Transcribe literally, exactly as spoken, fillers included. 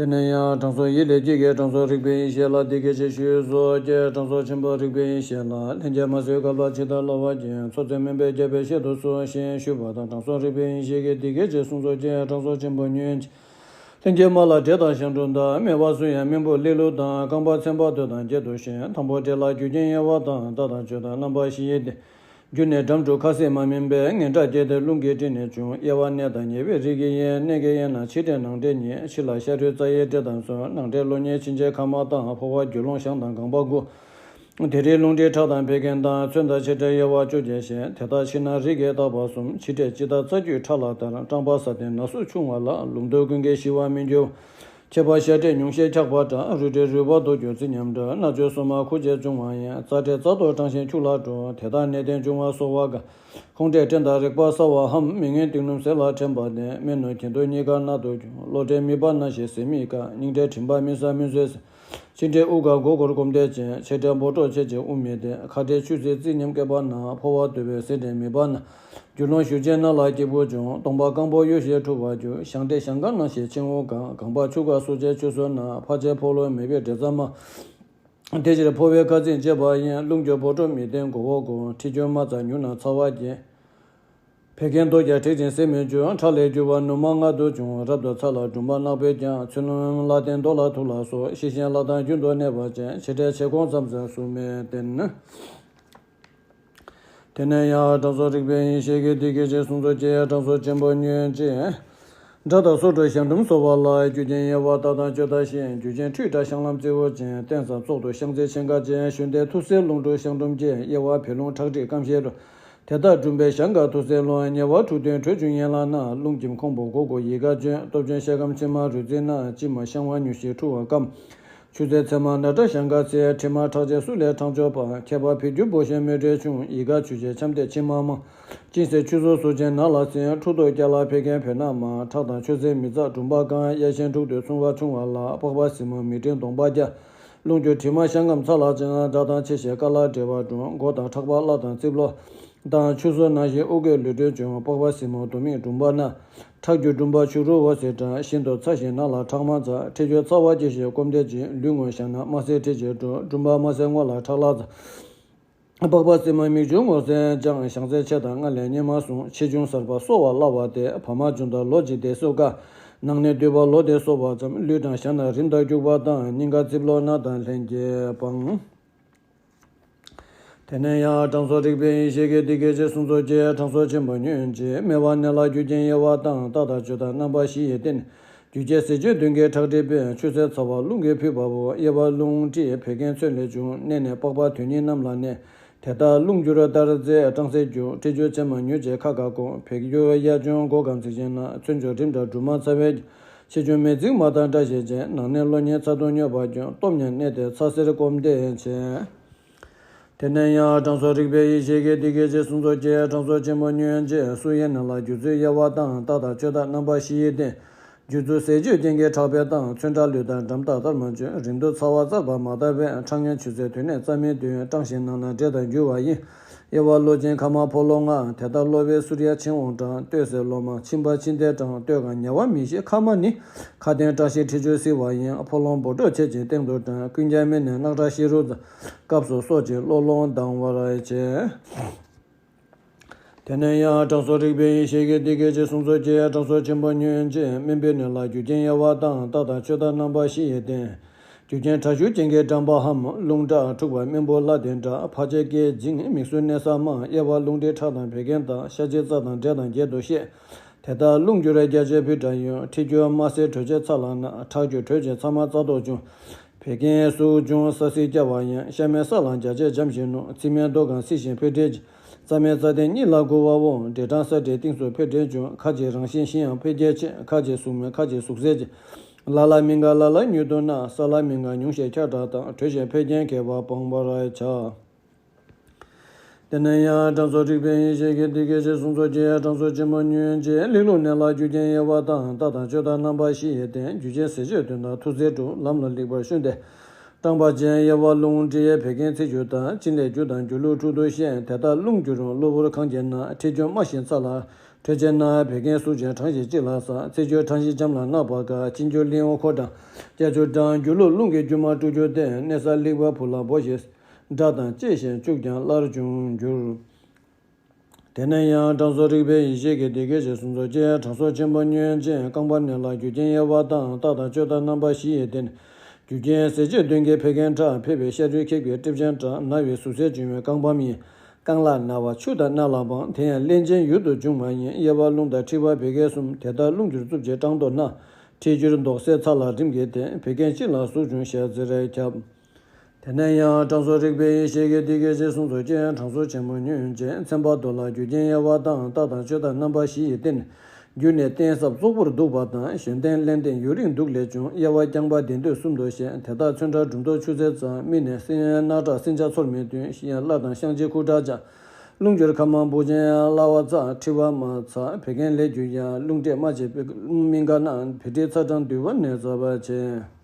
དེ་ནས་ཡང་དྲང་སྲོང་ཡིད་ལས་སྐྱེས་ཀྱིས་དྲང་སྲོང་རིག་པའི་ཡེ་ཤེས་ལ་འདི་སྐད་ཅེས་ཞུས་སོ། ཀྱེ་དྲང་སྲོང་ཆེན་པོ་རིག་པའི་ཡེ་ཤེས་ལགས། ལྷན་སྐྱེས་མ་བཟོད་བསྐལ་པ་ཇི་ལྟར་སླ་བར་བྱེད། མཚོ་ཚོན་མུན་པས་བརྒྱབ་པའི་གཤེད་དུ་གསོལ་ཞེས་ཞུས་པ་དང་། དྲང་སྲོང་རིག་པའི་ཡེ་ཤེས་ཀྱིས་འདི་སྐད་ཅེས་གསུངས་སོ། ཀྱེ་དྲང་སྲོང་ཆེན་པོ་ཉོན་ཅིག། ལྷན་སྐྱེས་མ་ལ་འབྲས་དང་ཞང་དྲུང་དང་། སྨེ་བ་སུ་ཡང་སྨན་བུ་ལི་ལུ་དང་། རྐང་པ་ཚན་པ་དོ་དང་བརྒྱད་དུ་ཤེས། དང་པོ་འབྲས་ལ་རྒྱུ་རྐྱེན་དབྱེ་བ་དང་། རྟགས་དང་བཅོས་དང་རྣམ་པ་བཞི་ཡི་སྟེང་། རྒྱུ་ནི་འགྲམ་དྲུག་ཁ་སེར་མ་སྨིན་པས། ངན་ཁྲག་སྐྱེས་ཏེ་རླུང་གིས་དཀྲིས་ནས་བྱུང་། དབྱེ་བ་གནས་དང་ཉེ་བའི་རིགས་ཀྱི་དབྱེན། གནས་ཀྱི་དབྱེན་ན་ཕྱི་འབྲས་ནང་འབྲས་གཉིས། ཕྱི་ལ་ཤ་རུས་རྩ་ཡི་འབྲས་དང་གསུམ། ནང་འབྲས་གློ་སྙིང་མཆིན་ཆེན་ཁ་མ་དང་། ཕོ་བ་རྒྱུ་ལོང་བཤང་དང་ལྒང་པ་དགུ། དེ་རིང་རླུང་མཁྲིས་ཁྲག་དང་བད་ཀན་དང་། ཚོན་དང་ཕྱི་འབྲས་དབྱེ་བ་བཅོ་བརྒྱད་བཤད། དེ་ལྟར་ཕྱི་ནང་རིགས་ཀྱི་བརྟག་པ་གསུམ། ཕྱི་འབྲས་སྤྱི་ལྟར་རྩ་རྒྱུས་ཁྲག་ལ་ལྟར། སྐྲངས་པ་ཟ་སྟེ་ན་ཟུག་ཆུང་བ་ལ། ལུམ་དུག་ཀུན་གྱི་ཞི་བར་མི་འགྱུར། ཁྱད་པར་ཤ་འབྲས་ཉུང་ཤས་འཁྱགས་པ་འདྲ། རུས་འབྲས་རུལ་བ་རྡོ་སྐྱུར་རྩི་ཉམས་འདྲ། སྣ་ཆུ་སོ་མ་ཁུ་བྱས་བྱུང་བ་ཡིན། རྩ་འབྲས་རྩ་ལྟོགས་སྐྲངས་ཤིང་འཁྱུག་ལ་འགྲོ། དེ་དག་ནད་ལྡན་འབྱུང་བ་གསོ་བ་དགའ། ཁོང་འབྲས་སྐྲན་དང་རེག་པ་སྲ་བའམ། མི་ངན་གཏིང་སྣུམ་ཟས་ལ་ཕྲན་པ་ལྡན། སྨན་ནུ་གྱེན་ལྡོག་གཉིས་ཀ་ན་རྡོ་སྐྱུར། གློ་འབྲས་མིད་པ་ན་ཞེས་ཟས་མིད་དཀར། སྙིང་འབྲས་དྲིམ་པ་སྨིན་ས་སྨིན་ཚོད་ཟེར། ཕྱི་འབྲས་དབུགས་དཀར་མགོ་སྐོར་སྐོམ་དད་ཅན། ཕྱི་འབྲས་འབོ་འཁྲོག་ཆེ་ཆེ་དབུགས་མི་བདེ། ཁ་འབྲས་ཆུ་སེར་རྩི་ཉམས་སྐེད་པ་ན། ཕོ་བ་རྡོལ་བའི་ཟས་འབྲས་མིད་པ་ན། རྒྱུ་ལོང་ཞུ་ཅན་སྣ་ལ་སྐྱིད་པོ་འབྱུང་། གདོང་པ་སྐམ་པོ་གཡོ་ཞིང་འཁྲུ་བར་འགྱུར། བཤང་འབྲས་བཤང་ག་ན་ཞེས་མཆེ་བོ་གང་། ལྒང་པ་ཆུ་ཁ་སོ་ཆའི་ཆུ་སོ་ན། ཕར་ཆེར་ཕོ་ལོ་མེད་པའི་འབྲས་རྩ་དམར། དེ་ཕྱིར་ཕོ་བའི་ཁ་ཚིགས་འབྱེད་པ་ཡིན། རླུང་རྒྱུ་འབོ་འཁྲུགས་མི་བརྟན་མགོ་བོ་སྒུར། མཁྲིས་རྒྱུ་རྨ་ཚ་མྱུར་ན་ཚ་བ་སྐྱེ། བད་ཀན་ལྡོག་ཀྱང་དྲེག་ཅིང་ཟས་མི་འཇུ། ཁྲག་ལས་རྒྱུ་བ་ནུ་མ་མངལ་དུ་འབྱུང་། རབ་ཏུ་ཚ་ལ་འབྲུམ་པ་རྣག་སྦལ་ཀྱང་། ཚུལ་ལམ་ལ་བརྟེན་རྡོ་ལ་ཐུག་ལ་སོགས། ཤི་ཞིང་ལྷ་དང་རྒྱུན་དུ་གནས་པ་ཅན། ཕྱི་འབྲས་ཆེ་གོང་ཙམ་ཟད་སུ་མེད་བསྟེན། དེ་ནས་ཡང་དྲང་སྲོང་རིག་པའི་ཡེ་ཤེས་ཀྱིས་འདི་སྐད་ཅེས་གསུངས་སོ། ཀྱེ་དྲང་སྲོང་ཆེན་པོ་ཉོན་ཅིག། དགྲ་དང་སོ་དྲུག་ཞང་དྲུང་གསོ་བ་ལ། རྒྱུ་རྐྱེན་དབྱེ་བ་རྟགས་དང་བཅོས་དག་བཤད། རྒྱུ་རྐྱེན་ཁྲུས་དང་བཤང་ལམ་རྩེ་བོ་ཅན། རྟེན་ཙམ་བཙོག་ཏུ་བཤང་རྩེ་ཆེན་ཁ་ཅན། ཞོན་ཏེ་ཐུར་སེལ་རླུང་དྲུག་ཞང་དྲུང་སྐྱེ། དབྱེ་བ་བད་རླུང་ཁྲག་མཁྲིས་སྐམ་ཤས་རུ། དེ་དག་འབྲུམ་པའི་བཤང་ག་ཐུར་སེལ་རླུང་། ཉེ་བར་འཁྲུགས་དོན་དྲོད་འབྱུང་ཡན་ལག་ན། རླུང་འགྱིམ་ཁོང་པོ་མགོ་སྐོར་ཡིད་ཁ་འབྱོན། སྟོབས་ཆེན་ཤ་སྐམ་མཆིལ་མ་རུས་རྩི་ན། མཆིལ་མ་བཤང་བ་མྱུར་ཞིང་འཁྲུ་བ་སྐམ། ཆུ་སེར་ཚེར་མ་ན་སྒྲ་བཤང་ག་ཚིག། དྲི་མ་ཁྲག་ཆེན་གསུ་ལས་ཁྲག་འབྱོར་པ། ཁྱད་པར་བད་འགྱུར་འབོ་ཞིང་མོས་འབྲས་ཆུང་། ཡིད་ཁ་ཆུ་ཆེ་ཆམ་ཐིགས་མཆིལ་མ་མང་། གཅིན་སྲེག་ཆུ་སོ་གསོ་ཅན་ན་ལ་སྲིན། འཁྲུ་ལྡོག་སྐྱ་ལ་བད་ཀན་བོད་ནག་དམར། ཁྲག་དང་ཆུ་སེར་མི་འཛག་འབྲུམ་པ་སྐམ། གཡས་ཆེན་དྲུག་ཏུ་མཚུངས་པ་ཆུང་བ་ལ། པགས་པ་སྲིན་མོ་མིག་སྤྲིན་གདོང་པ་རྒྱ། རླུང་རྒྱུ་དྲི་མ་བཤང་སྐམ་ཚ་ལ་ཅན། སྒྲ་གདངས་ཆེ་ཞིང་དཀའ་ལས་འབྲེལ་བ་འབྱུང་། མགོ་དང་ཁྲག་པ་བརླ་དང་རྩིབ་ལོགས་དང་། ཆུ་སོ་ན་ཞིང་དབུགས་ཀྱི་ལུས་སྐྲུན་འབྱུང་། པགས་པ་སྲིན་མོ་དུ་མིག་འབྲུམ་པ་ན། ཁྲག་རྒྱུ་འབྲུམ་པ་ཆུ་རུ་འོ་ཟེར་འདྲ། ཤིན་ཏུ་ཚ་ཞིང་ན་ལ་ཁྲག་མ་འཛག། མཁྲིས་རྒྱུ་ཚ་བ་སྐྱེ་ཞིང་སྐོམ་དད་ཅིང་། ལུས་ངོ་བཤང་ན་དམར་སེར་མཁྲིས་ཀྱིས་འགྲུབ། འབྲུམ་པ་དམར་སེར་སྔོ་ལ་ཁྲག་ལ་འཛག། པགས་པ་སྲིན་མོ་མིག་ཆུ་སྔོ་སེར་འབྱང་། བཤང་རྩེ་ཆེ་དང་སྔ་ལས་གཉེར་མ་བཟུང་། ཆེ་ཆུང་གསར་པ་གསོ་བ་སླ་བ་སྟེ། བར་མ་བྱུང་དང་ལོ་གཅིག་དེ་སུ་དཀའ། ནང་ནས་འདུས་པ་ལོ་དེ་གསོ་བ་ཙམ། ལུས་དང་བཤང་ན་རིམས་དང་སྐྱུག་པ་དང་། སྙིང་ག་རྩིབ་ལོགས་ན་དང་ལྷན་སྐྱེས་སྤང་། དེ་ནས་ཡང་དྲང་སྲོང་རིག་པའི་ཡེ་ཤེས་ཀྱིས་འདི་སྐད་ཅེས་གསུངས་སོ། ཀྱེ་དྲང་སྲོང་ཆེན་པོ་ཉོན་ཅིག། སྨེ་བ་ནད་ལ་རྒྱུ་རྐྱེན་དབྱེ་བ་དང་། རྟགས་དང་བཅོས་དང་རྣམ་པ་བཞི་ཡི་སྟེང་། རྒྱུ་རྐྱེན་ཟས་སྤྱོད་བདུན་གྱི་ཁྲག་མཁྲིས་པས། ཆུ་སེར་ཚ་བ་རླུང་གིས་ཕུད་པ་བོ། དབྱེ་བ་རླུང་མཁྲིས་བད་ཀན་ཚོད་ལས་བྱུང་། གནས་ནི་པགས་པ་དོན་གཉིས་རྣམས་ལ་གནས། དེ་ལྟར་རླུང་རྒྱུར་ལྟར་རྫས་སྐྲངས་སེ་རྒྱུ། མཁྲིས་རྒྱུ་མཆིལ་མ་མྱུར་བྱེད་ཁ་ཁ་སྐོམ། བད་རྒྱུ་གཡས་བྱུང་མགོ་སྐམ་ཚིགས་ཆེན་ན། ཚོན་རྒྱུ་རིམས་འདྲ་འབྲུ་མ་ཚ་བའི་རྒྱུ། ཕྱི་རྒྱུ་མེ་རྫིང་མ་དང་འདྲ་ཞེས་བྱས། ནང་ནས་གློ་སྙིང་ཚ་གདུང་མྱོས་པ་རྒྱུ། སྟོབས་ཉམས་གནས་ཏེ་ཚ་སེར་སྐོམ་དད་བྱེད། དེ་ནས་ཡང་དྲང་སྲོང་རིག་པའི་ཡེ་ཤེས་ཀྱིས་འདི་སྐད་ཅེས་གསུངས་སོ། ཀྱེ་དྲང་སྲོང་ཆེན་པོ་ཉོན་ཅིག། གསུ་ཡི་ནད་ལ་རྒྱུ་ཚུལ་དབྱེ་བ་དང་། རྟགས་དང་བཅོས་དག་རྣམ་པ་བཞི་ཡི་སྟེང་། རྒྱུ་ཚུལ་ཟས་སྤྱོད་རྐྱེན་གྱིས་དྲག་པའི་སྟངས། ཚོན་ཁྲག་ལུས་དང་འགྲམ་ལྟག་ལྟར་མ་འབྱུང་། རིམས་དུག་ཚ་བ་རྩར་བབས་མ་དག་པས། ཁྲག་ངན་ཆུ་སེར་དོན་གནས་རྩ་མི་ཐུན། སྐྲངས་ཤིང་ན་ན་འབྲས་དང་འགྱུར་བ་ཡིན། དབྱེ་བ་གློ་ཅན་ཁ་མ་ཕོ་ལོ་ལྔ། དེ་ལྟར་གློ་བའི་གསུར་ཡ་མཆིན་འོང་གྲང་། སྟོད་གཟེར་ལོ་མ་མཆིན་པ་མཆིན་ལྟེ་སྐྲངས། སྟོད་གང་ཉ་བ་མིག་ཤེས་ཁ་མ་ནི། ཁ་ཏོན་སྐྲངས་ཤིང་མཁྲིས་ཆུ་བསིལ་བ་ཡིན། ཕོ་ལོང་འབོ་འཁྲུགས་ཆེ་ཅིང་སྟེང་དུ་སྐྲངས། ཀུན་ཀྱང་སྨིན་ནས་རྣག་ཁྲག་ཤི་རུ་འཛག། སྐབས་སུ་སྲོག་གཅིག་གློ་ལོང་ལྡང་བར་བྱེད། དེ་ནས་ཡང་དྲང་སྲོང་རིག་པའི་ཡེ་ཤེས་ཀྱིས་འདི་སྐད་ཅེས་གསུངས་སོ། ཀྱེ་དྲང་སྲོང་ཆེན་པོ་ཉོན་ཅིག། སྨན་པའི་ནད་ལ་རྒྱུ་རྐྱེན་དབྱེ་བ་དང་། རྟགས་དང་བཅོས་དག་རྣམ་པ་བཞི་ཡི་སྟེང་། རྒྱུ་རྐྱེན་དྲག་ཤུགས་ཅན་གྱིས་སྐྲངས་པའམ། རླུང་དྲག་འཁྲུགས་པ་སྨན་བུ་བརླ་དེ་འདྲ། ཕར་ཆེར་སྐད་འབྱིན་མིག་གསུམ་གནས་ས་མང་། དབྱེ་བ་རླུང་མཁྲིས་ཁྲག་དང་བད་ཀན་དང་། ཤ་གཅིག་རྩ་དང་འབྲས་དང་བརྒྱད་དུ་བཤད། དེ་ལྟར་རླུང་རྒྱུ་ར་རྒྱ་ཆེ་ཕུད་འདྲ་ཡོད། མཁྲིས་རྒྱུ་དམར་སེར་དྲོད་ཆེ་ཚ་ལ་ན། ཁྲག་རྒྱུ་དྲོད་ཆེ་ཚ་དམར་རྩ་ལྟོགས་འབྱུང་། བད་ཀན་གསུ་འབྱུང་ས་སྲིད་སྐྱ་བ་ཡིན། ཤ་མེད་ས་ལ་རྒྱ་ཆེ་འཇམ་ཞིང་རྣོ། ཚིལ་མེད་རྡོ་གང་སྲི་ཞིང་འཕེལ་འགྲིབ་ཀྱི། རྩ་མེད་རྩ་ལྡན་གཉིས་ལ་འགུལ་བའོ། འབྲས་སྐྲངས་ས་འབྲས་གཏིང་སུ་འཕེལ་འགྲིབ་འབྱུང་། ཁ་ཅིག་རང་བཞིན་ཞིང་ཡང་འཕེལ་རྒྱས་ཆེ། ཁ་ཅིག་གཟུགས་མེད་ཁ་ཅིག་གཟུགས་སེར་ཆེ། ལ་ལ་སྨིན་འགའ་ལ་ལ་མྱུར་དུ་ན། ས་ལ་སྨིན་འགའ་ཉུང་ཞིང་ཁྱབ་དྲགས་དང་། དྲོད་ཆེ་འཕེལ་རྐྱེན་གས་པ་སྤང་བར་བྱ། དེ་ནས་ཡང་དྲང་སྲོང་རིག་པའི་ཡེ་ཤེས་ཀྱིས་འདི་སྐད་ཅེས་གསུངས་སོ། ཀྱེ་དྲང་སྲོང་ཆེན་པོ་ཉོན་ཅིག། ལྷུང་ལྷུང་ནད་ལ་རྒྱུ་རྐྱེན་དབྱེ་བ་དང་། རྟགས་དང་བཅོས་དག་རྣམ་པ་བཞི་ཡི་སྟེང་། རྒྱུ་རྐྱེན་ཟས་སྤྱོད་དོན་དང་ཐུག་རྩལ་དྲུག། ལམ་ལ་ལེགས་པར་ཤོན་ཏེ་སྐྲངས་པ་ཅན། དབྱེ་བ་རླུང་མཁྲིས་བད་ཀན་ཚིལ་རྒྱུ་དང་། གཅིན་ལས་རྒྱུ་དང་རྒྱུ་ལུགས་དྲུག་ཏུ་བཤད། དེ་ལྟར་རླུང་རྒྱུ་རུང་གློ་བུར་གང་གྱེས་ན། མཁྲིས་རྒྱུ་དམར་ཞིང་ཚ་ལ་ འཕྲོད་བྱེད་ན་བད་ཀན་ཟུག་ཅན་གྲང་ཞིང་ལྕི་ལ་སྲ། ཚིལ་སྐྱུར་གྲང་ཞིང་འཇམ་ལ་རྣག་འབག་དཀའ། གཅིན་སྐྱུར་ལི་འོ་ཁོ་གྲང་རྒྱ་ཆུ་གྲང་། སྒྱུ་ལུག་རླུང་གི་རྒྱུ་མ་དཀྲུག་སྐྱུར་བསྟེན། གནས་ས་ལིག་པ་བུ་ལ་སྦོ་ཞེས། དགྲ་དང་བཅས་ཤིང་བཅུག་ཀྱང་སླར་འབྱུང་འགྱུར། དེ་ནས་ཡང་དྲང་སྲོང་རིག་པའི་ཡེ་ཤེས་ཀྱིས་འདི་སྐད་ཅེས་གསུངས་སོ། ཀྱེ་དྲང་སྲོང་ཆེན་པོ་ཉོན་ཅིག། རྐང་པ་ནས་ལ་རྒྱུ་རྐྱེན་དབྱེ་བ་དང་། རྟགས་དང་བཅོས་དང་རྣམ་པ་བཞི་ཡི་སྟེང་། རྒྱུ་རྐྱེན་ཟད་བྱེད་གདོན་བགེགས་བད་ཀན་དྲག། ཕལ་པའི་ཤ་རུས་འཁྱགས་པའི་གྲིབ་ཅན་དྲག། ན་བའི་ཟུག་གཟེར་འབྱུང་བའི་རྐང་པའམ་ཡིན། རྐང་ལག་ན་བ་ཆུ་དང་སྣ་ལ་སྦང་། དེ་ཡང་རླན་ཅན་ཡུལ་དུ་འབྱུང་མ་ཡིན། དབྱེ་བ་རླུང་དང་མཁྲིས་པ་བད་ཀན་གསུམ། དེ་དག་རླུང་འགྱུར་རྩུབ་ཅིང་སྐྲངས་མདོག་ན། མཁྲིས་འགྱུར་མདོག་སེར་ཚ་ལ་རིམས་ཀྱིས་བརྟེན། བད་ཀན་སྤྱི་ལ་ཟུག་འབྱུང་ཞལ་ཟེར་ཁྱབ། དེ་ནས་ཡང་དྲང་སྲོང་རིག་པའི་ཡེ་ཤེས་ཀྱིས་འདི་སྐད་ཅེས་གསུངས་སོ། ཀྱེ་དྲང་སྲོང་ཆེན་པོ་ཉོན་ཅིག། ཚན་པ་མདོ་ལ་རྒྱུ་རྐྱེན་དབྱེ་བ་དང་། རྟགས་དང་བཅོས་དང་རྣམ་པ་བཞི་ཡི་སྟེང་། རྒྱུ་ནི་རྟེན་ཟབ་བཙོག་པུར་འདུག་པ་དང་། གཞན་རྟེན་རླན་ལྡན་ཡུན་རིང་འདུག་ལས་བྱུང་། དབྱེ་བ་རྐྱང་པ་བདེ་འདོད་གསུམ་དུ་བཤད། དེ་དག་ཚོན་ཁྲ་གྲུབ་མདོག་ཆུ་སེར་ཚ། སྨིན་ནས་སྲིན་ནག་ཁྲག་སྲིན་ཆགས་ཚོར་མི་བདུན། ཤི་ཡང་བླ་དང་བཤང་གཅི་ཁུ་ཁྲག་ཆགས། རླུང་འགྱུར་ཁ་མང་བུག་ཅན་གླ་བ་ཚ། མཁྲིས་པ་མ་ཚ། བད་ཀན་ལས་རྒྱུ་ཡང་། རླུང་འབྲས་མ་བྱེད་པའི་སྨིན་ཁ་ན། བད་མཁྲིས་ཚ་གྲང་འདུས་པ་ནད་ཚ་བ་བྱེད།